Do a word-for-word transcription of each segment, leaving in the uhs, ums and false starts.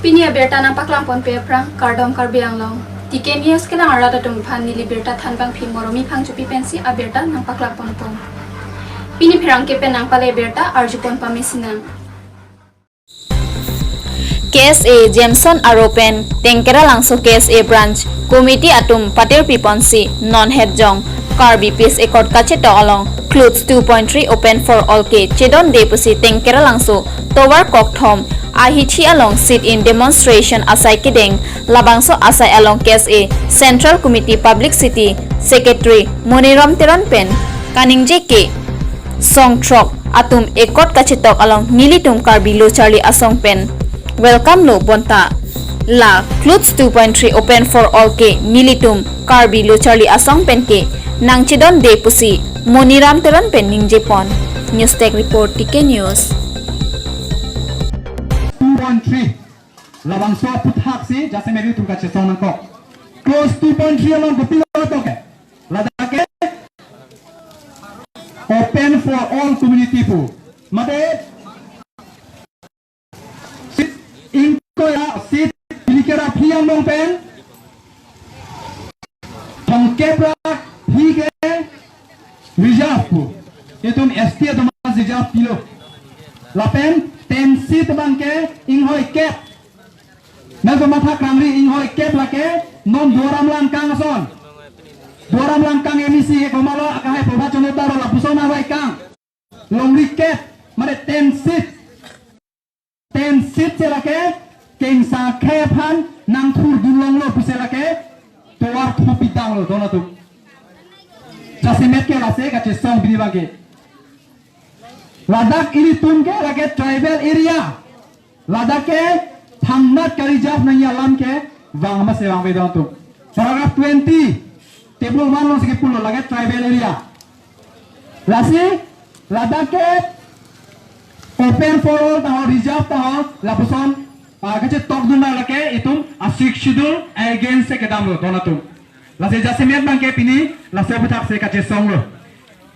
Pini abirta nangpaklang ponpe aphrang kardom Karbi Anglong. T K News kelang arat atum aphan neli birta thanbangpi Moromi Phangchopi pensi abirta nangpaklang ponpo. Pini pherangke pen nangpale birta arjupon pame sinang. K S A Jameson aro pen Tengkeralangso K S A Branch Committee atum patirpi ponsi non hetjong Karbi Peace Accord kachetok along Clothes two point three open for all ke chedonde pusi Tengkeralangso tovar kokthom ahithi along sit-in demonstration asai kedeng. Labangso asai along K S A Central Committee Publicity Secretary Moniram Teron pen kaningje ke songthrok atum accord kachetok along nelitum Karbi Lo Charli Asong pen welcome lo bonta la Clothes two point three open for all ke nelitum Karbi Lo Charli Asong pen ke nangchedonde pusi Moniram Teron pen ningjepon. News Desk Report, T K News. Two point three. Labangso aputhaksi jasemet atum kachesong nangkok. Clause two point three along kopilo toke. Ladak ke open for all community pu. Mate seat ingkoi ra seat ilikera aphi angbong pen thomkep ra aphi ke reserve pu. Itum S T atum reserve pilo. Lapen ten seat abang ke inghoikep. Nang komatha krangri inghoikep lake non Duar Amla angkang ason. Duar Amla angkang M A C ke komatlo akahai Prabhat Chandra Taro lapuson ahoi kang. Longrikep mane ten seat. Ten seat si lake kengsa khei aphan nangthurdun longlo pusi lake tovar thopidanglo don atum. Jasemet ke lasi kachesong pini abang ke. Ladak ilitum ke lake tribal area. Ladak ke thangnat ka-reserve nangji alam ke vang masi vangve don atum. Paragraph twenty, table one alongsi kipulo lake tribal area. Lasi ladak ke open for all taho, reserve taho, lapuson ah, kachetokdun lake itum a-Sixth Schedule against si kedamlo don atum. Lasi jasemet abang ke pini laso aputhak si kachesonglo.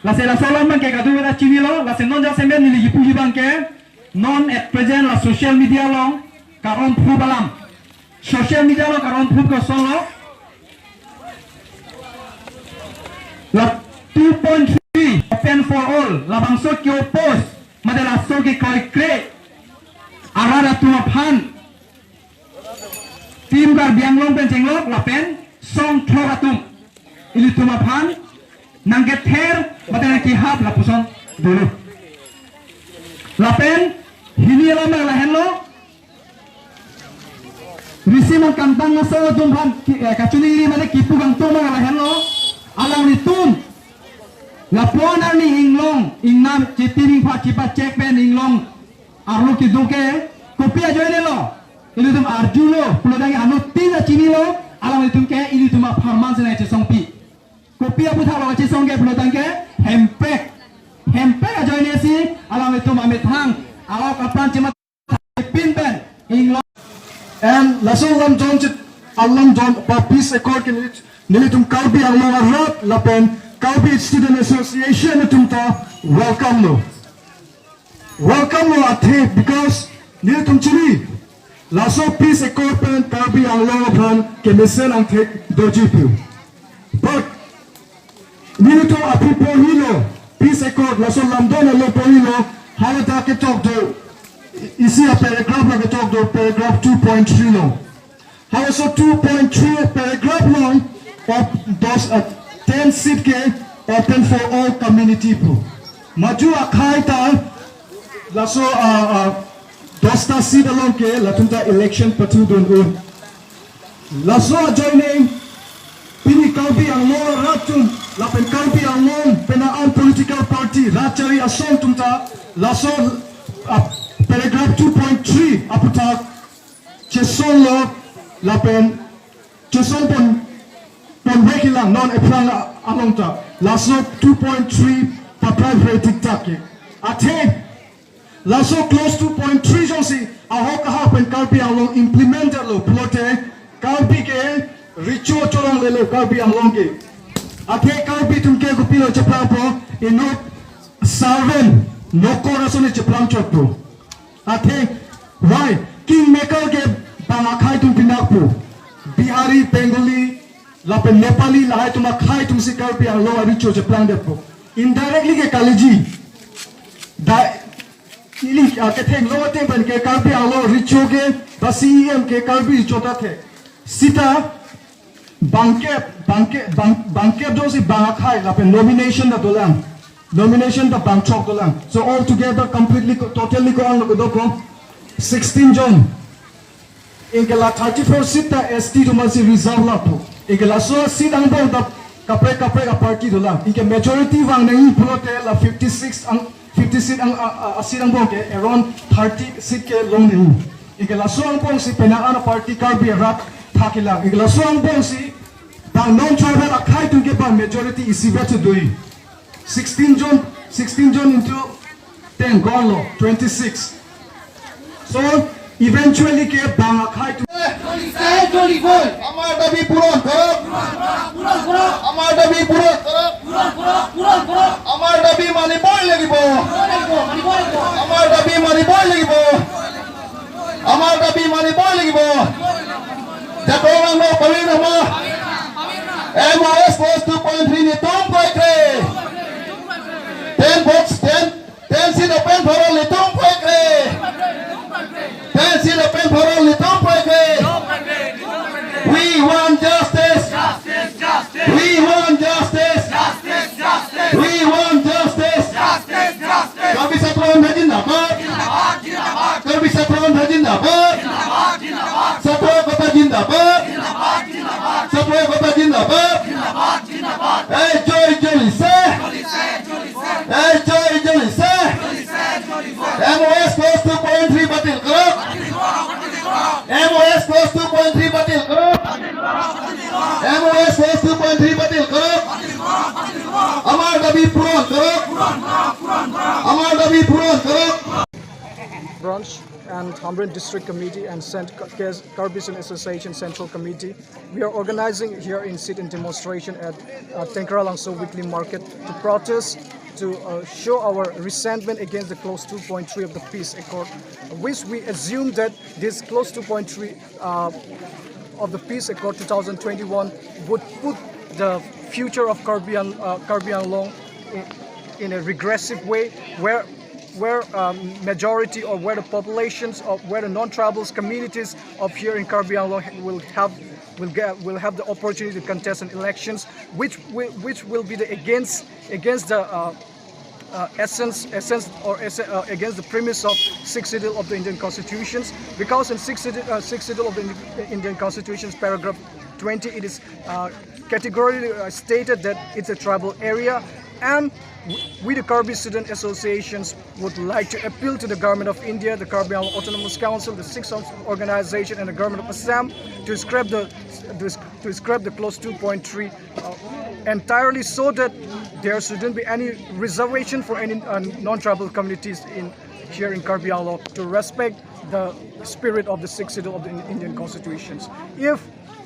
Lasi laso alam abang ke kadokave ta chinilo, lasi non jasemet neli kipuji abang ke non at present la social media along karon phrup alam. Social media along karon phrup kosonlo. La two point three open for all, labangso ke-oppose mate laso ke kroikre arat atum aphan, Team Karbi Anglong pen chenglok lapen songthrok atum ilitum aphan nangkether mate nangkehap lapuson dolo. Lapen hini alam abang lahenlo. Risi nangkantang aso atum aphan ki-, eh, kachiningri mate kipu kangtung abang lahenlo. Alanglitum lapu-an arni inglong, ingnam chiti ningpha chipachek pen inglong arlo kedo ke kopi ajoinelo. Ilitum arjulo, pulotangte anuttin ta chinilo, alanglitum ke ilitum apharman si nangchesongpi. Kopi aputhak lo kachesong ke pulotangte hemprek. Hemprek ajoine si alanglitum amethang a-ok apran chimat pin pen inglong. And laso alam jon chit alam jon pa peace accord ke neli-, nelitum Karbi Anglong arat lapen Karbi Student Association atum ta welcome lo. Welcome lo athe because nelitum chini laso peace accord pen Karbi Anglong aphan kemesen angthek doji pu. But nelitum aphi pohilo, peace accord laso lamdon along pohilo, haladak ketok do, i-, isi a-paragraph la ketok do, paragraph two point three lo. Halaso two point three paragraph along op-, dos, uh, ten seat ke open for all community pu. Maju akhai ta laso, uh, uh, dosta seat along ke latum ta election pathu dun un. Laso ajoine pini Karbi Anglong arat atum lapen Karbi Anglong pen an political party rat chari asong atum ta laso, uh, paragraph two point three aputhak chesonglo lapen chesong pon, ponvek-ilang non ephrang a-, along ta laso two point three paprap re tiktak ke. Athe laso clause two point three jongsi ahok ahak pen Karbi Anglong implement lo pulote Karbi ke recho cholonglelo Karbi Anglong ke. Athe Karbi atum ke kopilo cheplang po, inut servant nokor ason cheplang chot po. Athe, why? Kingmaker ke Akhei atum pinakpo. Bihari, Bengali, lapen Nepali, lahai atum akhei atumsi Karbi Anglong arecho cheplangdetpo. Indirectly ke kaliji. Da, ili, ah, kethenglo ateng pen ke Karbi Anglong arecho ke, ba C E M ke Karbi recho ta the. Sita, bangkep, bangkep, bang, bangkep jongsi bang akhei, lapen nomination ta dolang. Nomination ta bangchok dolang. So altogether, completely, ko-, totally ko-an lo kedo ko, sixteen jon. Anke la thirty-four seat ta S T atum aphansi reserve lapu. Anke laso seat angbong ta kaprek kaprek aparty dolang. Anke majority vang nangji pulote la fifty-six ang, fifty seat ang, a, a, a seat angbong ke around thirty seat ke long nangji. Anke laso angbongsi penang an aparty Karbi arat thakhelang. Anke laso angbongsi bang non-tribal akhei atum ke bang majority isivet si do-i. Sixteen jon, sixteen jon into ten, ko-an lo, twenty-six. So, eventually ke bang akhei atum. Jolise, jolise. আমাৰ দাবী পূৰণ কৰক। আমাৰ দাবী পূৰণ কৰক। আমাৰ দাবী মানিবই লাগিব। আমাৰ দাবী মানিবই লাগিব। আমাৰ দাবী মানিবই লাগিব। Jatong ang no pawin nama. M O S clause two point three nelitum paikre. Ten votes, ten, ten seat open for all nelitum paikre. Ten seat open for all nelitum paikre. We want justice. We want justice. We want justice. Karbi Chhatra Sanghatha zindabad. Karbi Chhatra Sanghatha zindabad. Chhatra Ekota zindabad. Chhatra Ekota zindabad. Ei, joi, jolise. Ei, joi, jolise. M O S clause two point three batil korok. M O S clause two point three batil korok. M O S clause two point three batil korok. আমাৰ দাবী পূৰণ কৰক। আমাৰ দাবী পূৰণ কৰক। Branch and Hamren District Committee and Cent-, K-, Karbi Student Association Central Committee, we are organizing here in sit-in demonstration at, uh, Tengkaralangso Weekly Market to protest, to, uh, show our resentment against the clause two point three of the peace accord, which we assume that this clause two point three, uh, of the peace accord two thousand twenty-one would put the future of Karbi Ang-, uh, Karbi Anglong in, in a regressive way, where, where, um, majority or where the populations of, where the non-tribals communities of here in Karbi Anglong will have, will get, will have the opportunity to contest in elections, which will, which will be the against, against the, uh, uh, essence, essence or esse-, uh, against the premise of Sixth Schedule of the Indian Constitutions, because in Sixth Schedule, uh, Sixth Schedule of the Indi-, Indian Constitutions, paragraph twenty, it is, uh, categorically, uh, stated that it's a tribal area, and w-, we, the Karbi Student Associations, would like to appeal to the Government of India, the Karbi Anglong Autonomous Council, the Sixth Form Organization, and the Government of Assam to scrap the, to sc-, to scrap the clause two point three, uh, entirely, so that there shouldn't be any reservation for any, uh, non-tribal communities in, here in Karbi Anglong, to respect the spirit of the Sixth Schedule of the In-, Indian Constitutions. If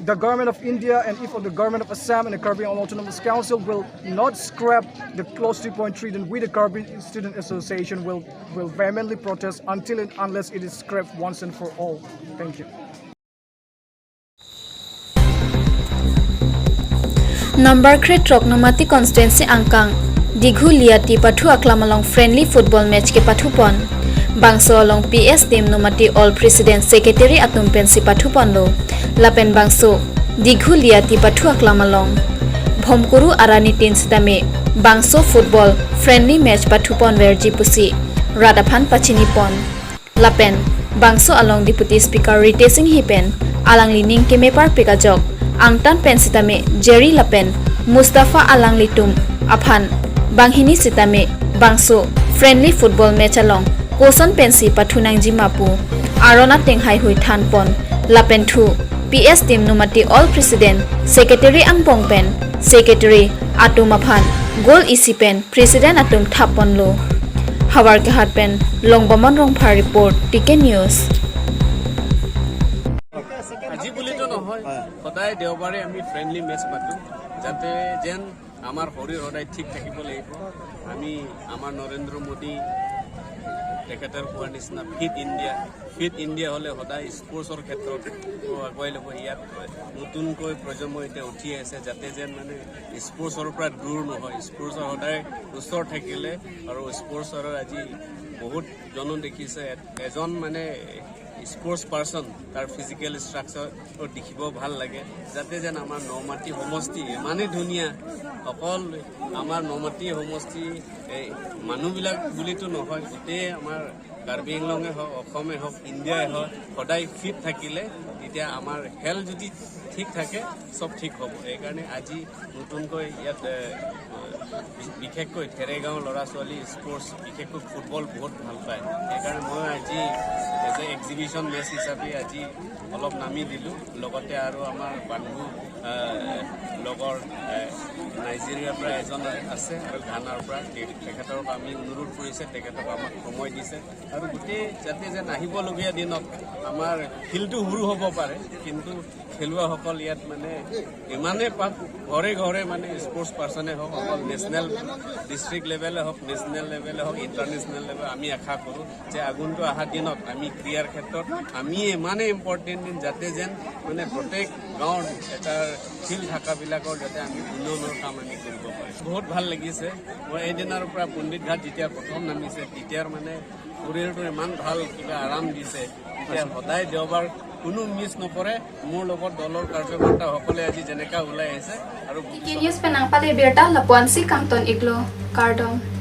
the Government of India and if the Government of Assam and the Karbi Anglong Autonomous Council will not scrap the clause two point three, then we, the Karbi Student Association, will, will vehemently protest until and unless it is scrapped once and for all. Thank you. Number kre throk Nomati constituency angkang Dighu Liati pathu aklam along friendly football match kepathupon. Bangso along P S team Nomati All President Secretary atum pensi pathuponlo. Lapen bangso Dighu Liati pathu aklam along Bhomkuru arani tin sitame bangso football friendly match pathuponverji pusi rat aphan pachinipon. Lapen bangso along Deputy Speaker Ritesh Enghi pen alangli ning keme parpik ajok angtan pen sitame Jerry lapen Mustafa alanglitum aphan banghini sitame bangso friendly football match along koson pensi pathu nangji ma pu aron ateng haihui thanpon. Lapen thu P S team Nomati All President Secretary angbong pen Secretary atum aphan goal isi pen President atum thapponlo. Havarkehat pen Longbomon Rongphar report, T K News. আজি বুলিতো নহয়, সদায় দেওবাৰে আমি ফ্ৰেণ্ডলি মেচ পাতোঁ, যাতে যেন আমাৰ শৰীৰ সদায় ঠিক থাকিব লাগিব। আমি আমাৰ নৰেন্দ্ৰ মোদী তেখেতৰ কোৱাৰ নিচিনা ফিট ইণ্ডিয়া, ফিট ইণ্ডিয়া হ'লে সদায় স্পৰ্টছৰ ক্ষেত্ৰত আগুৱাই ল'ব। ইয়াত নতুনকৈ প্ৰজন্ম এতিয়া উঠি আছে, যাতে যেন মানে স্পৰ্টছৰ পৰা দূৰ নহয়, স্পৰ্টছৰ সদায় ওচৰ থাকিলে আৰু স্পৰ্টছৰ আজি বহুত জনো দেখিছে, এ- এজন মানে স্পৰ্টছ পাৰ্চন, তাৰ ফিজিকেল ষ্ট্ৰাকচাৰ দেখিব ভাল লাগে, যাতে যেন আমাৰ নমাটি সমষ্টি ইমানেই ধুনীয়া, অকল আমাৰ নমাটি সমষ্টি এই মানুহবিলাক বুলিতো নহয়, গোটেই আমাৰ কাৰ্বি আংলঙে হওক, অসমে হওক, ইণ্ডিয়াই হওক, সদায় ফিট থাকিলে তেতিয়া আমাৰ হেল্থ যদি ঠিক থাকে, চব ঠিক হ'ব। সেইকাৰণে আজি নতুনকৈ ইয়াত এ, বিশেষকৈ থেৰেগাঁও ল'ৰা ছোৱালী স্পৰ্টছ, বিশেষকৈ ফুটবল বহুত ভাল পায়। সেইকাৰণে মই আজি এজ এ এক্সিবিশ্যন মেচ হিচাপে আজি অলপ নামি দিলোঁ। লগতে আৰু আমাৰ বন্ধু, এ, লগৰ, এ, নাইজেৰিয়াৰ পৰা এজন আছে আৰু ঘানাৰ পৰা। তে- তেখেতক আমি অনুৰোধ কৰিছে, তেখেতক আমাক সময় দিছে আৰু গোটেই যাতে যেন আহিবলগীয়া দিনত আমাৰ ফিল্ডটো সৰু হ'ব পাৰে, কিন্তু খেলুৱাসকল ইয়াত মানে ইমানেই পাক, ঘৰে ঘৰে মানে স্পৰ্টছ পাৰ্চনে হওক, অকল নেশ্যনেল, ডিষ্ট্ৰিক্ট লেভেলে হওক, নেশ্যনেল লেভেলে হওক, ইণ্টাৰনেশ্যনেল লেভেল, আমি আশা কৰোঁ যে আগন্তুক অহা দিনত আমি ক্ৰীড়াৰ ক্ষেত্ৰত আমি ইমানেই ইম্পৰ্টেণ্ট দিম, যাতে যেন মানে প্ৰত্যেক গাঁৱৰ এটা ফিল্ড থকাবিলাকৰ যাতে আমি উন্নয়নৰ কাম আমি কৰিব পাৰোঁ। বহুত ভাল লাগিছে। মই এইদিনাৰ পৰা পণ্ডিত ঘাট যেতিয়া প্ৰথম নামিছে, তেতিয়াৰ মানে শৰীৰটো ইমান ভাল কিবা আৰাম দিছে। এতিয়া সদায় দেওবাৰ কোনো মিছ নকৰে। মোৰ লগত দলৰ কাৰ্যকৰ্তাসকলে আজি যেনেকা ওলাই আহিছে আৰু K K News penang pale birta lapu-ansi kangton iklo, kardom.